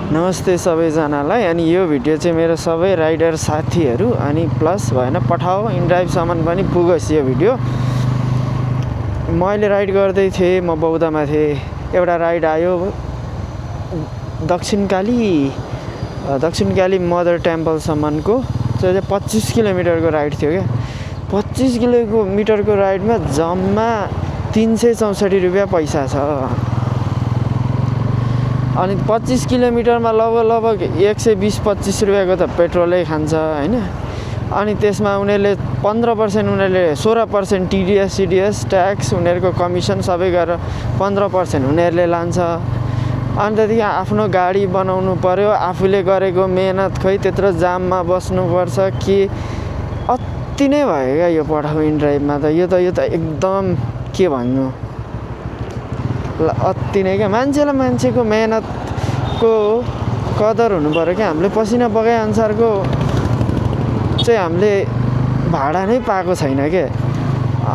नमस्ते सबैजनालाई। अनि यो भिडियो चाहिँ मेरो सबै राइडर साथीहरू अनि प्लस भएन पठाओ इनड्राइभसम्म पनि पुगोस् यो भिडियो। मैले राइड गर्दै थिएँ, म बौद्धमा थिएँ, एउटा राइड आयो दक्षिण काली मदर टेम्पलसम्मको। त्यो चाहिँ 25 किलोमिटरको राइड थियो क्या। 25 किलोमिटरको राइडमा जम्मा 364 रुपियाँ पैसा छ। अनि 25 किलोमिटरमा लगभग 120-25 रुपियाँको त पेट्रोलै खान्छ हैन। अनि त्यसमा उनीहरूले 15% उनीहरूले 16% टिडिएस सिडिएस ट्याक्स उनीहरूको कमिसन सबै गरेर 15% उनीहरूले लान्छ। अनि त्यतिकै आफ्नो गाडी बनाउनु पर्यो, आफूले गरेको मेहनत खै त्यत्रो जाममा बस्नुपर्छ के अति नै भयो क्या यो पठाउ इनड्राइभमा त। यो त एकदम के भन्नु अति नै क्या। मान्छेको मेहनतको कदर हुनु पर्यो क्या। हामीले पसिना बगाए अनुसारको चाहिँ हामीले भाडा नै पाएको छैन के।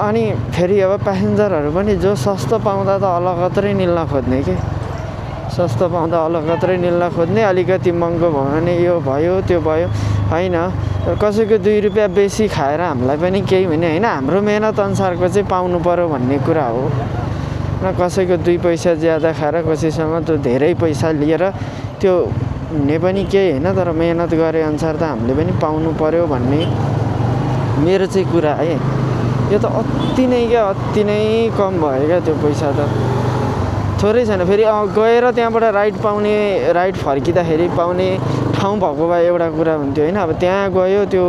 अनि फेरि अब प्यासेन्जरहरू पनि जो सस्तो पाउँदा त अलगत्रै निल्न खोज्ने के। सस्तो पाउँदा अलगत्रै निल्न खोज्ने, अलिकति महँगो भयो भने यो भयो त्यो भयो होइन। कसैको 2 रुपियाँ बेसी खाएर हामीलाई पनि केही हुने होइन। हाम्रो मेहनत अनुसारको चाहिँ पाउनु पर्यो भन्ने कुरा हो न। कसैको 2 पैसा ज्यादा खाएर कसैसँग त्यो धेरै पैसा लिएर त्यो हुने पनि केही होइन। तर मेहनत गरे अनुसार त हामीले पनि पाउनु पर्यो भन्ने मेरो चाहिँ कुरा है। यो त अति नै क्या, अति नै कम भयो क्या त्यो पैसा त। थोरै छैन। फेरि गएर त्यहाँबाट राइड फर्किँदाखेरि पाउने ठाउँ भएको भए एउटा कुरा हुन्थ्यो होइन। अब त्यहाँ गयो त्यो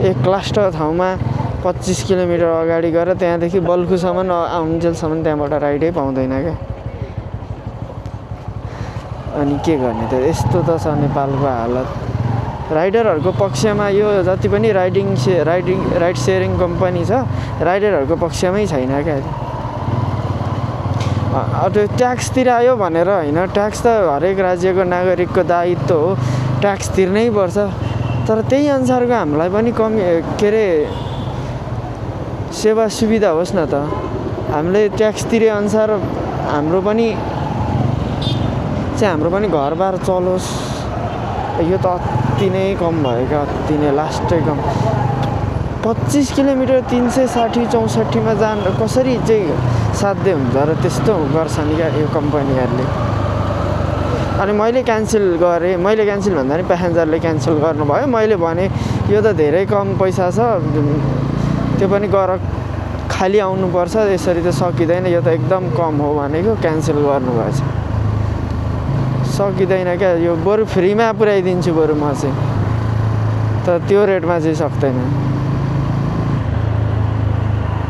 एक क्लस्टर ठाउँमा 25 किलोमिटर अगाडि गएर त्यहाँदेखि बल्खुसम्म आउन्जेलसम्म त्यहाँबाट राइडै पाउँदैन क्या। अनि के गर्ने त, यस्तो त छ नेपालको हालत। राइडरहरूको पक्षमा यो जति पनि राइड सेयरिङ कम्पनी छ राइडरहरूको पक्षमै छैन क्या। त्यो ट्याक्स तिरायो भनेर होइन, ट्याक्स त हरेक राज्यको नागरिकको दायित्व हो, ट्याक्स तिर्नै पर्छ। तर त्यही अनुसारको हामीलाई पनि के अरे सेवा सुविधा होस् न त। हामीले ट्याक्स तिरे अनुसार हाम्रो पनि घरबार चलोस्। यो त अति नै कम भयो क्या, अति नै लास्टै कम। 25 किलोमिटर 360-64मा कसरी चाहिँ साध्य हुन्छ र त्यस्तो गर्छन् क्या यो कम्पनीहरूले। अनि मैले क्यान्सल गरेँ, मैले क्यान्सल भन्दा नि प्यासेन्जरले क्यान्सल गर्नुभयो। मैले भने यो त धेरै कम पैसा छ, त्यो पनि खाली आउनुपर्छ, यसरी त सकिँदैन, यो त एकदम कम हो भनेको क्यान्सल गर्नुभएछ। सकिँदैन क्या यो, बरु फ्रीमा पुऱ्याइदिन्छु बरु म चाहिँ, तर त्यो रेटमा चाहिँ सक्दैन।